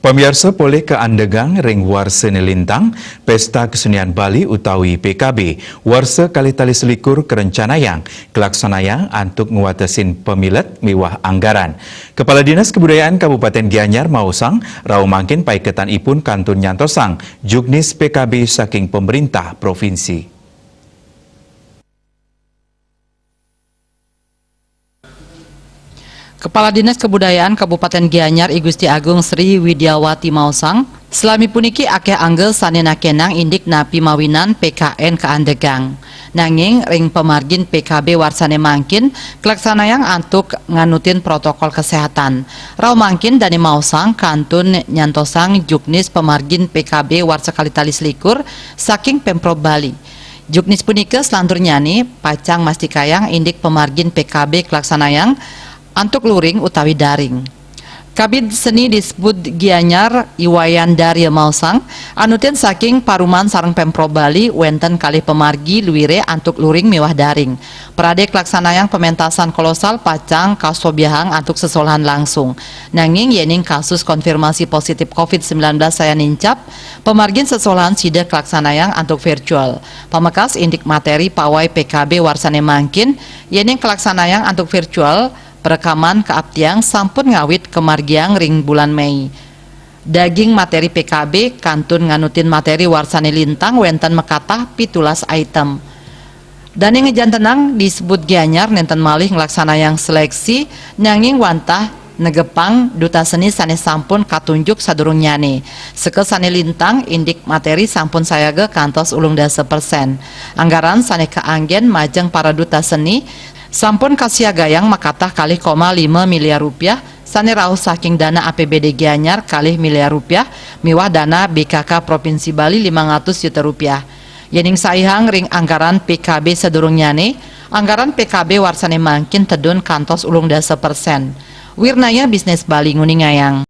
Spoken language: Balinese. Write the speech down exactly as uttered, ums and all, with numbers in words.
Pamiarsa, polih kaandegang ring warsa né lintang, Pesta Kesenian Bali utawi P K B warsa kalih tali selikur karencanayang kalaksanayang antuk ngwatesin pamilet miwah anggaran. Kepala Dinas Kebudayaan Kabupaten Gianyar maosang, rauh mangkin paiketan ipun kantun nyantosang juknis P K B saking pemerintah provinsi. Kepala Dinas Kebudayaan Kabupaten Gianyar I Gusti Agung Sri Widiawati maosang, salami puniki akéh angga sané nakénang indik napi mawinan P K N kaandegang. Nanging ring pamargin P K B warsané mangkin kalaksanayang antuk nganutin protokol kesehatan. Rauh mangkin dané maosang kantun nyantosang juknis pamargin P K B warsa kalih tali selikur saking Pemprov Bali. Juknis punika selanturnyané pacang mastikayang indik pamargin P K B kalaksanayang antuk luring utawi daring. Kabid Seni Disbud Gianyar I Wayan Darya maosang, anutin saking Paruman sareng Pemprov Bali wénten kalih pamargi luiré antuk luring miwah daring. Pradé kalaksanayang pementasan kolosal pacang kasobiahang antuk sesolahan langsung. Nanging yéning kasus konfirmasi positif covid sembilan belas sayan nincap, pamargin sesolahan sida kalaksanayang antuk virtual. Pamekas indik materi pawai P K B warsané mangkin, yéning kalaksanayang antuk virtual, perekaman kaaptiang sampun ngawit kamargiang ring bulan Mei. Daging materi P K B kantun nganutin materi warsané lintang wénten makatah pitulas item. Dané ngajantenang, Disbud Gianyar nénten malih nglaksanayang seleksi, nanging wantah negepang duta seni sané sampun katunjuk sadurungnyané. Seka sané lintang indik materi sampun sayaga kantos ulung dasa persen. Anggaran sané kaanggén majeng para duta seni sampun kasiagayang makatah kalih koma lima miliar rupiah sané rauh saking dana A P B D Gianyar kalih miliar rupiah miwah dana B K K Provinsi Bali limang atus juta rupiah. Yéning saihang ring anggaran P K B sadurungnyané, anggaran P K B warsané mangkin tedun kantos ulung dasa persen. Wirnaya Bisnis Bali nguningayang.